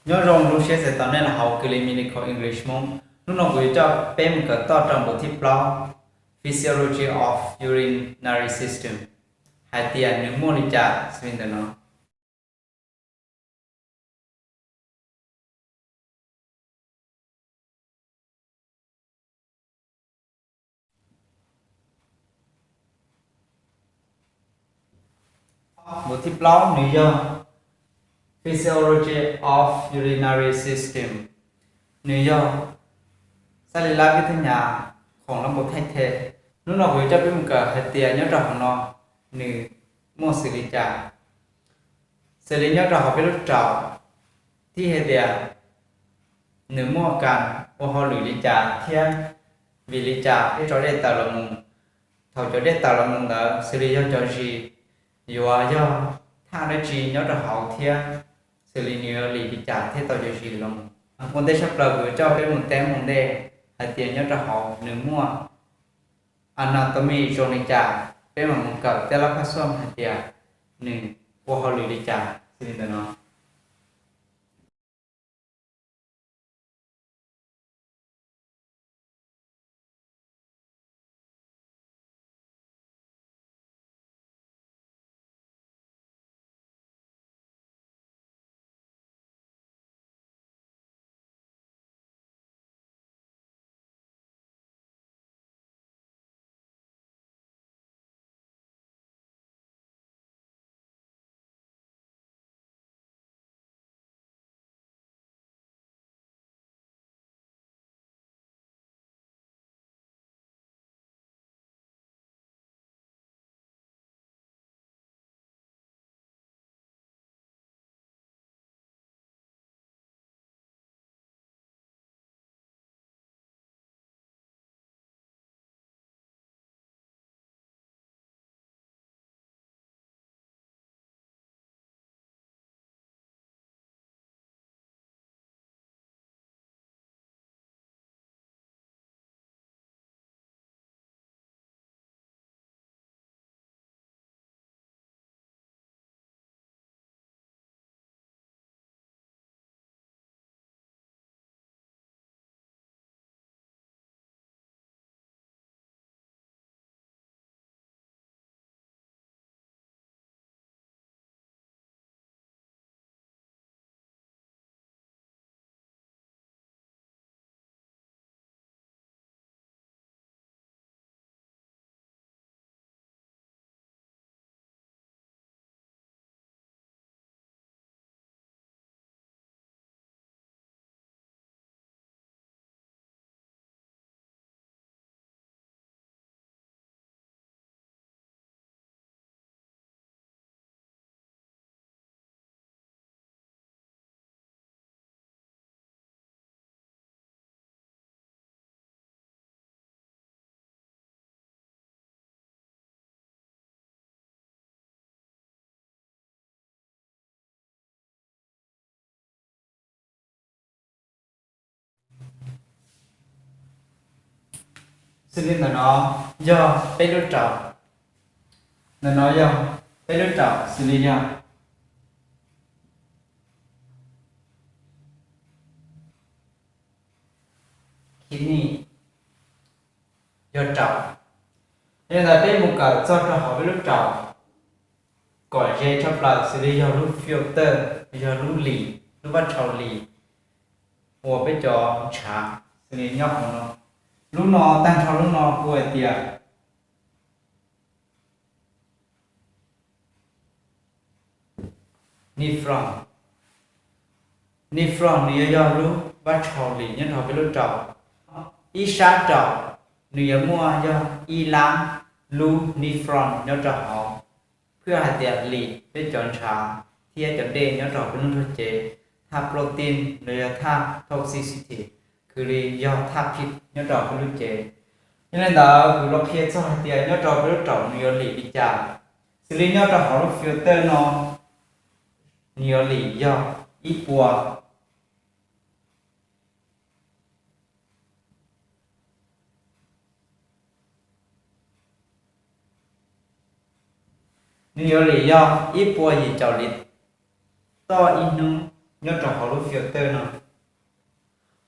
Nyob zoo, lub siab txais tos nej los hauv Kws Li Medical English Hmoob. Hnub no kuv yuav coj peb mus kawm toj rau npawb thib plaub, Physiology of Urinary System, hais tias nws muaj li cas xws li ntawm no. Npawb thib plaub nws yog Physiology of Urinary System, nws yog xab li lab vib thab nyas khoom lab npau thaij the. Hnub no kuv yuav coj peb mus kawm hais tias nyob rau hauv no nws muaj xws li cas, xws li nyob rau hauv peb lub raum, thiab hais tias nws muaj kas ua hauj lwm li cas thiab vim li cas peb tso dej tawm los mus. Thaum cov dej tawm los mus ntawd xws li yog cov zis, yuav yog thaj dab tsi nyob rau hauv thiab xws li nws yuav lim li cas thiaj tau cov zis los mus. Ua ntej tshaj plaws kuv yuav coj peb mus teb mus ntej hais tias nyob rau hauv nws muaj anatomy zoo li cas, peb mam mus kawm tej lab phaj xuam hais tias nws ua hauj lwm li cas xws li ntawm no. Xws li ntawm no yog peb lub raum, ntawm no yog peb lub raum xws li yog kidney, yog raum. Yog li ntawd peb mus kawm txog rau hauv peb lub raum kom ze tshaj plaws xws li yog lub filter, yog lub lim, lub vaj tshau lim uas peb cov ntshav xws li nyob hauv no. Lub no tag nrho lub no hu hais tias nephron. Nephron nws yuav yog lub vaj tshau lim nyob rau hauv peb lub raum. Ib sab raum nws yuav muaj yog ib lab lub nephron nyob rau hauv, phwj hais tias lim peb cov ntshav thiab cov dej nyob rau hauv peb lub nrog cev, thaj protein los yog thaj toxicity, xws li yog thaj phim nyob rau hauv peb lub cev. Yog li ntawd kuv los qhia txog hais tias nyob rau peb lub raum nws yuav lim li cas. Xws li nyob rau hauv lub filter no, nws yuav lim yog ib puas nws yuav lim yog ib puas yim caum lim toj ib hnub. nyob rau hauv lub filter no.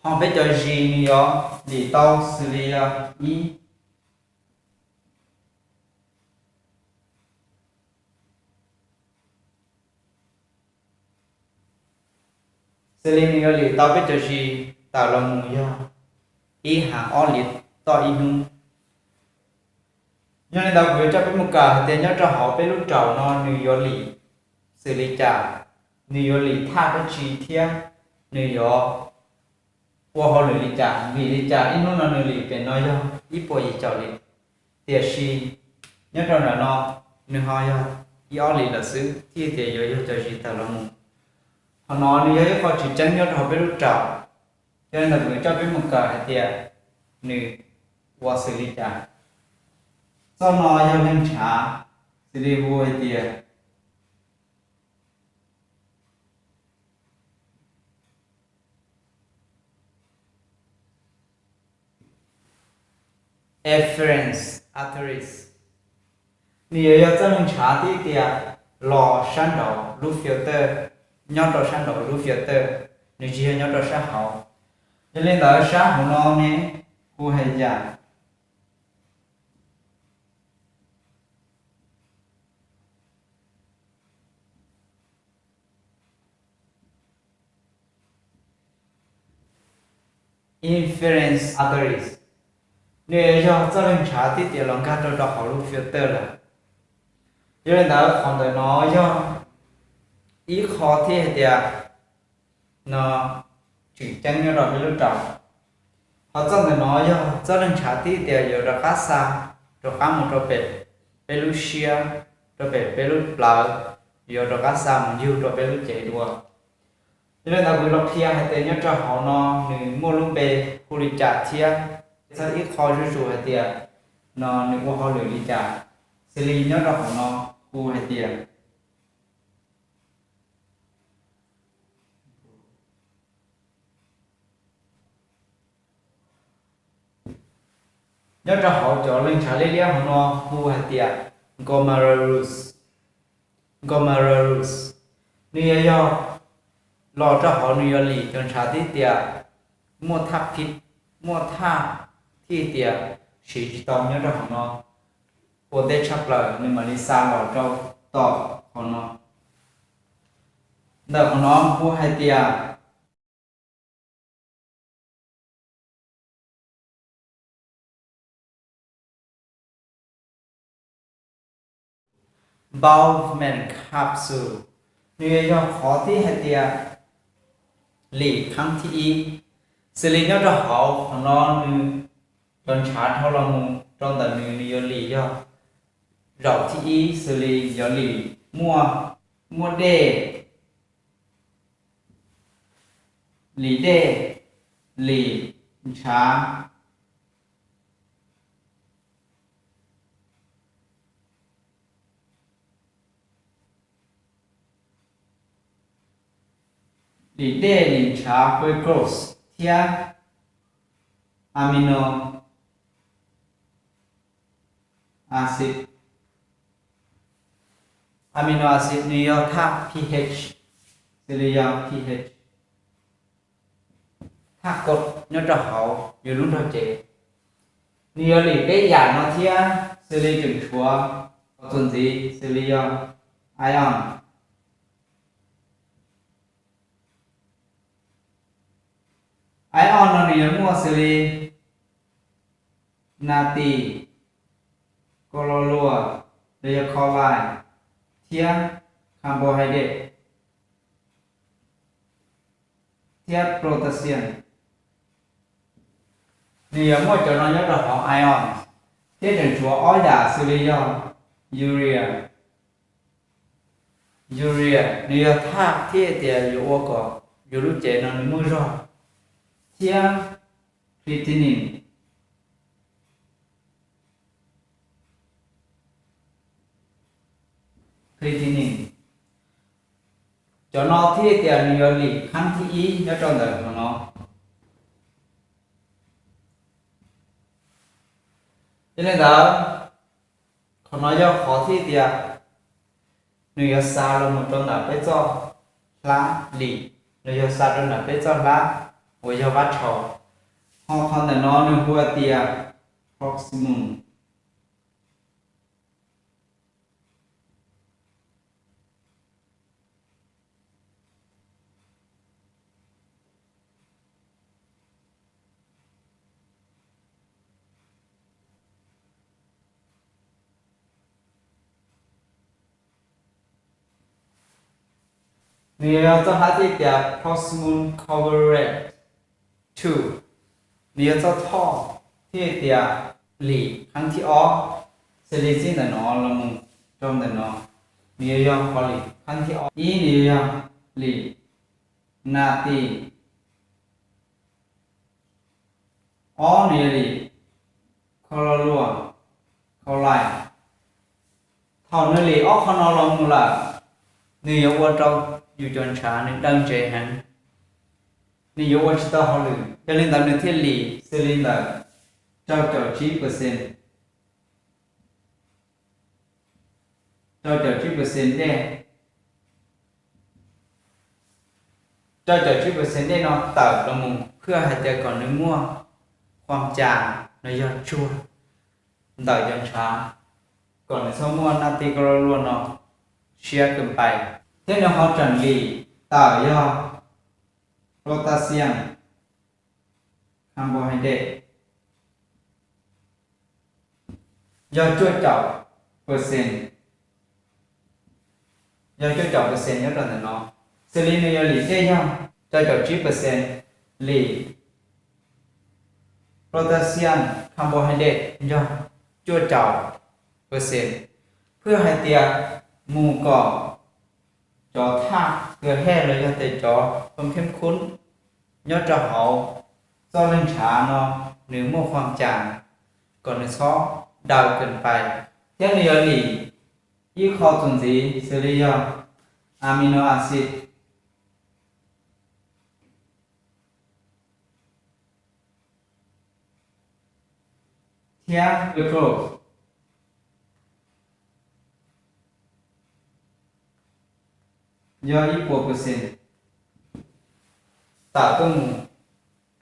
Ho peb cov zis nws yuav lim tau xws li yog ib. Xws li nws yuav lim tau peb cov zis tawm los mus yog ib haav ob liv toj ib hnub. Yog li ntawd kuv yuav coj peb mus kawm hais tias nyob rau hauv peb lub raum no nws yuav lim xws li cas, nws yuav lim thaj dab tsi thiab nws yuav ua hauj lwm li cas, vim li cas ib hnub no nws lim pem no yog ib puas yim caum liv, tiam sis nyob rau ntawm no nws ho yog ib ob liv lawm xwb thiaj tias yuav yog cov zis tawm los mus. Qhov no nws yog ib qho tseem ceeb nyob rau hauv peb lub raum, yog li ntawd kuv yuav coj peb mus kawm hais tias nws ua xws li cas. Txoj no yog neeg ntshav, xws li hu hais tias efferent arteries. Nws yuav yog txoj neeg ntshav thiab tias los sab nraud lub filter, nyob rau sab nraud lub filter, nws tsis yog nyob rau sab hauv. Yog li ntawd sab hauv no ne hu hais tias efferent arteries. Nws yog txoj neeg ntshav thiab tias los nkag rau rau hauv lub filter lawm. Yog li ntawd qhov ntawm no yog ib qho thiab hais tias no tseem ceeb nyob rau peb lub raum. Ho txoj ntawm no yog txoj neeg ntshav thiab tias yuav rov qab xa rov qab mus rau pem peb lub siab, rau pem peb lub plawv, yuav rov qab xa mus yug rau peb lub cev dua. Yog li ntawd kuv los qhia hais tias nyob rau hauv no nws muaj lub npe hu li cas thiab txog ib qho zuj zus hais tias no nws ua hauj lwm li cas. Xws li nyob rau hauv no hu hais tias nyob rau hauv cov neeg ntshav liab liab hauv no hu hais tias glomerulus. Glomerulus, nws yuav yog los rau hauv nws yuav lim cov ntshav thiab tias muaj thaj phiv, muaj thaj thiab tias siv tsis tau nyob rau hauv no, ua ntej tshaj plaws nws mam li xa los rau tom hauv no. Ntawm hauv no hu hais tias Bowman capsule, nws yuav yog qhov thiab hais tias lim kheeb thib ib. Xws li nyob rau hauv qhov no nws cov ntshav dhau los mus rau ntawm nws, nws yuav lim yog zaum thib ib, xws li yuav lim muaj, muaj dej, lim dej, lim ntshav, lim dej, lim ntshav, glucose thiab amino acid. Amino acid nws yog thaj pH, xws li yog pH, thaj kaum nyob rau hauv yus lub nrog cev. Nws yuav lim peb yam no thiab, xws li tseem tshuav qhov txuas ntxiv xws li yog ion. Ion no nws yuav muaj xws li natri, kaus los luas, los yog khalai, thiab carbohydrate, thiab potassium. Nws yuav muaj cov no nyob rau hauv ion, thiab tseem tshuav ob yam xws li yog urea. Urea nws yog thaj thiab tias yuav ua kom yus lub cev no nws muaj zog, thiab creatinine. Creatinine, cov no thiaj tias nws yuav lim kheeb thib ib nyob rau ntawm qhov no. Yog li ntawd, qhov no yog qhov thiaj tias nws yuav xa los mus rau ntawm peb txoj hlab lim. los yog xa rau nram peb txoj hlab uas yog vab tsho. Ho qhov ntawm no nws hu hais tias proximal. Nws yog txoj hlab thiaj tias proximal coverlet two. Nws yog txoj thoj thiaj tias lim qhab thib ob, xws li txij ntawm no los mus rau ntawm no, nws yuav yog qhov lim qhab thib ob. Ib, nws yuav yog lim native. Ob, nws yog lim kho lo luaj, kho lais. Thaum nws lim ob qho no los mus lawm, nws yuav ua rau yus cov ntshav nws daw ntsev heev, nws yuav ua tsis tau hauj lwm. Yog li ntawd nws thiaj lim xws li ntawm rau caum tsib percent, rau caum tsib percent dej, rau caum tsib percent dej no tawm los mus phwj hais tias kom nws muaj khuam cas los yog tsuag ntawm cov ntshav, kom nws txhob muaj naj ti koj loj luaj no siab kawg pais. Thiab nws ho tseem lim tawm yog potassium carbohydrate yog cuaj caum percent, yog cuaj caum percent nyob rau ntawm no. Xws li nws yog lim dej yog rau caum tsib percent, lim potassium carbohydrate yog cuaj caum percent, phwj hais tias mus kom cov thaj kag hej los yog tias cov khem khub nyob rau hauv txoj leeg ntshav no nws muaj khuam cas kom nws txhob daw kawg pais. Thiab nws yuav lim ib qho txuas ntxiv xws li yog amino acid thiab glucose yog ib puas percent tawm tuaj mus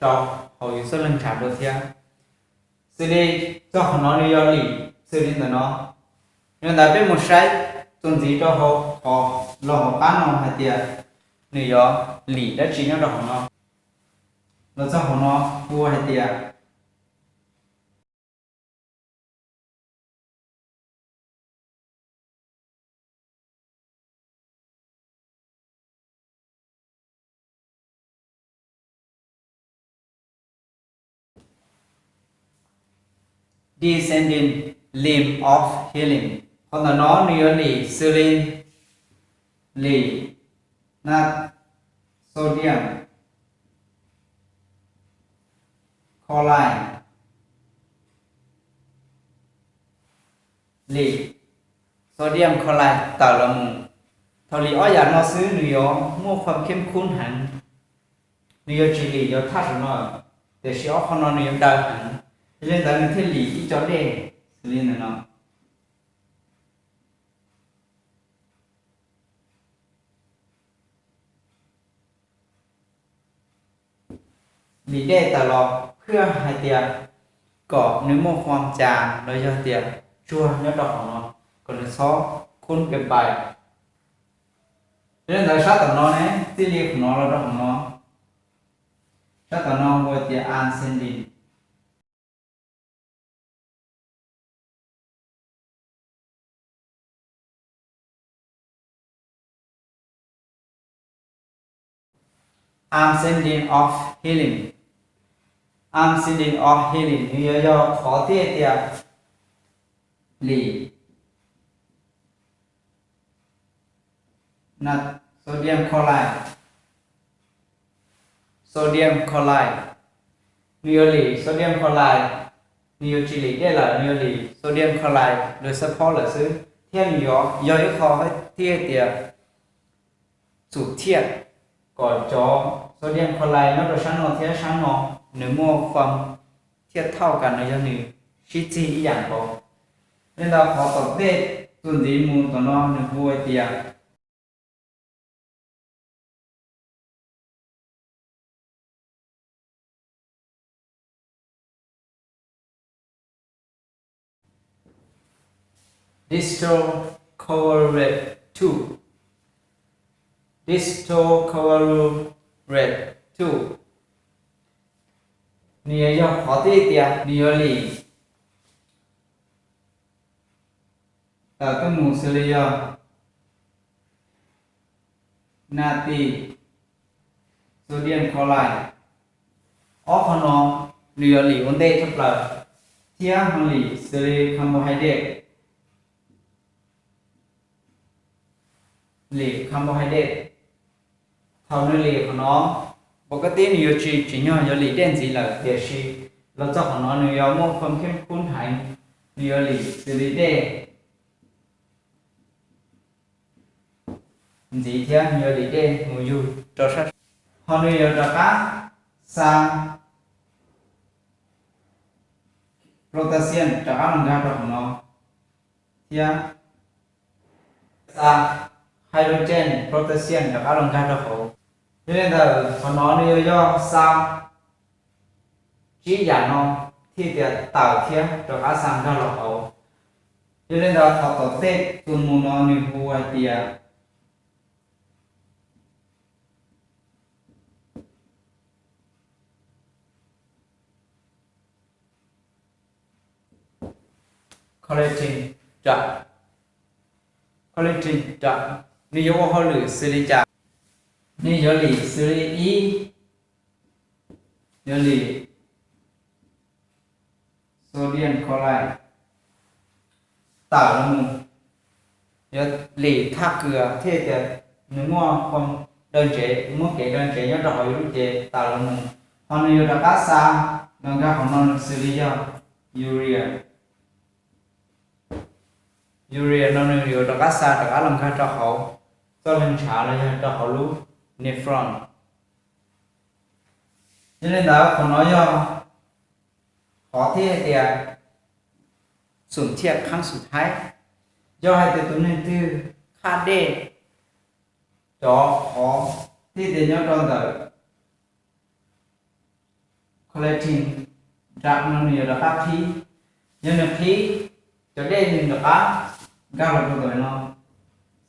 rau hauv yus txoj leeg ntshav dua thiab. Xws li txoj qhov no nws yog lim xws li ntawm no. Yog ntawd peb mus saib txuas ntxiv rau hauv qhov los hauv qab no hais tias nws yuav lim dab tsi nyob rau hauv no. Los txog hauv no hu hais tias descending limb of healing. Qhov ntawm no nws yuav lim xws li lim na sodium chloride, lim sodium chloride tawm los mus. Thaum lim ob yam no xwb nws yuav muaj khuam khem khub heev, nws yuav tsis lim cov thaj saum no, tiam sis ob qho no nws yuav daw heev. Yog li ntawd nws thiaj lim ib co dej xws li ntawm no. Lim dej tawm los phwj hais tias kom nws muaj khuam cas los yog tias tsuag nyob rau hauv no, kom nws txhob khub kawg pais. Yog li ntawd sab tom no ne, txij li qhov no los rau hauv no, sab tom no hu tias ascending. Ascending of healing. Ascending of healing nws yuav yog qhov thiaj tias lim na sodium chloride, sodium chloride, nws yuav lim sodium chloride, nws yuav tsis lim dej lawm, nws yuav lim sodium chloride lawv xab phob lawm xwb, thiab nws yuav yog ib qho thiaj tias txum thiaj kom cov sodium chloride nyob rau sab no thiab sab no nws muaj khuam thiaj thauj kas nws yog nws sib txig ib yam nkaus. Li ntawd qhov tom ntej txuas ntxiv mus tom no nws hu tias Distal Coverlet two, Distal Coverlet two. Nws yuav yog qhov twg tias nws yuav lim tawm tuaj mus xws li yog natri, sodium chloride. Ob qhov no nws yuav lim ua ntej tshaj plaws, thiab ho lim xws li carbohydrate, lim carbohydrate. Thaum nws lim qhov no, pov ka tib nws yuav tsis tsim nyog yuav lim dej ntxiv lawm, tiam sis los txog qhov no nws yuav muaj khom kheeb kub heev, nws yuav lim xws li dej ntxiv thiab nws yuav lim dej mus yug rau sab, ho nws yuav rov qab xa potassium rov qab los nkag rau qhov no, thiab xa hydrogen potassium rov qab los nkag rau hauv. Yog li ntawd qhov no nws yuav yog xa tsib yam no thiaj tias tawm thiab rov qab xa nkag los hauv. Yog li ntawd qhov tom tej tus mus no nws hu hais tias collecting duct, collecting duct. Nws yuav ua hauj lwm xws li cas? Nws yuav lim xws li ib, yuav lim sodium chloride tawm los mus, yuav lim thaj kws thiaj tias nws muaj daws ntsev, muaj kev daws ntsev nyob rau hauv yus lub cev tawm los mus, ho nws yuav rov qab xa los nkag qhov no nws xws li yog urea. Urea no nws yuav rov qab xa rov qab los nkag rau hauv txoj hlwv ntshav los yog rau hauv lub nephron. Yog li ntawd qhov no yog qhov thiaj hais tias xum thiaj khaab xum thaib, yog hais tias tus neeg twg khaj dej, cov qhov thiaj tias nyob rau ntawm collecting duct no nws yuav rov qab qhib. Yog nws qhib, cov dej nws rov qab nkag los rau ntawm no,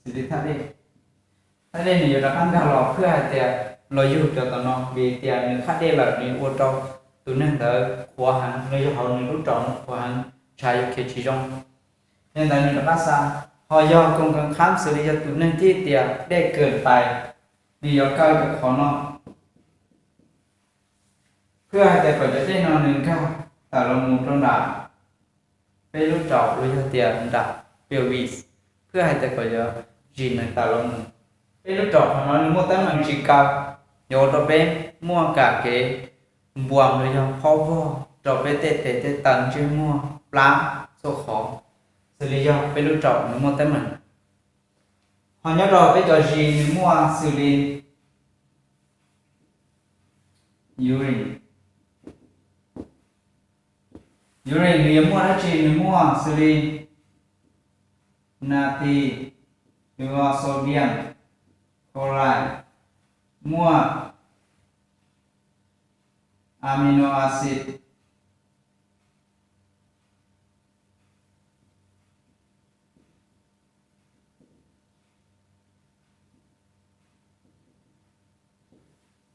xws li thaj dej, thaj dej nws yuav rov qab nkag los pliag hais tias los yug cov tom no, vim tias nws khaj dej lawm nws ua rau tus neeg ntawd qhuav heev, los yog hauv nws lub raum no qhuav heev, ntshav yuav khiav tsis zoo. Yog li ntawd nws rov qab xa. Ho yog koom kheev qhab xws li yog tus neeg thiaj tias dej kawm pais, nws yuav kaw cov qhov no pliag hais tias kom cov dej no nws nkag tawm los mus rau nram peb lub raum los yog tias nram pelvis, pliag hais tias kom yuav zis nees tawm los mus. Peb lub raum qhov no nws muaj teeb meem tsis kaw, yuav ua rau peb muaj kam kev npuas los yog phob vog rau peb tej tes tej taw ntsej muag plab txhua qhov, xws li yog peb lub raum nws muaj teeb meem. Ho nyob rau peb cov zis nws muaj xws li urine, urine nws yuav muaj dab tsi? Nws muaj xws li natri, nws muaj sodium chloride, muaj amino acid,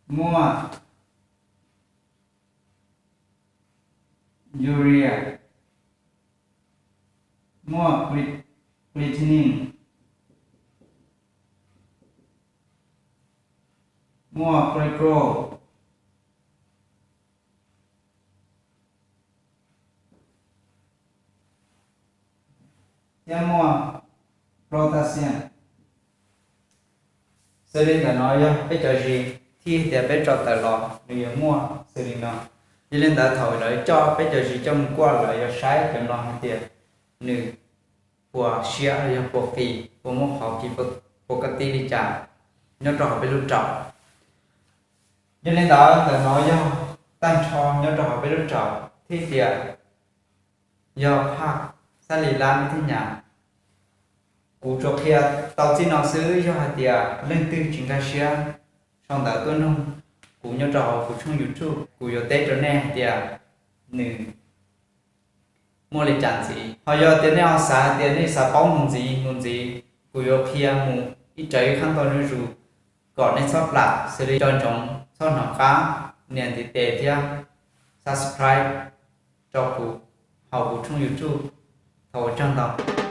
muaj urea, muaj creatinine, muaj glucose, thiab muaj potassium. Xws li ntawm no yog peb cov zis thiaj tias peb tso tawm los nws yuav muaj xws li no. Yog li ntawd thaum lawv coj peb cov zis coj mus kuaj lawv yuav saib cov no hais tias nws puas siab los yog puas qis, puas muaj qhov kis, puas ka ti li cas nyob rau hauv peb lub raum. Yog li ntawd ntawm no yog tag nrho nyob rau hauv peb lub raum thiab tias yog phaj xab li lab thiab nyam. Kuv tsuas qhia tau txij no xwb, yog hais tias leej twg tsis nkag siab sau ntawv tuaj nug kuv nyob rau hauv kuv tshooj YouTube, kuv yuav teb rau nej hais tias nws muaj li cas ntxiv. Ho yog tias nej ho xav tias nej xav paub mus ntxiv mus ntxiv, kuv yuav qhia mus ib tsawv ib qhab ntau zuj zus kom nej txhob plam, xws li nco ntsoov txhob hnov qab nias ntiv tes thiab subscribe rau kuv hauv kuv tshooj YouTube. Thov ua tsaug ntau.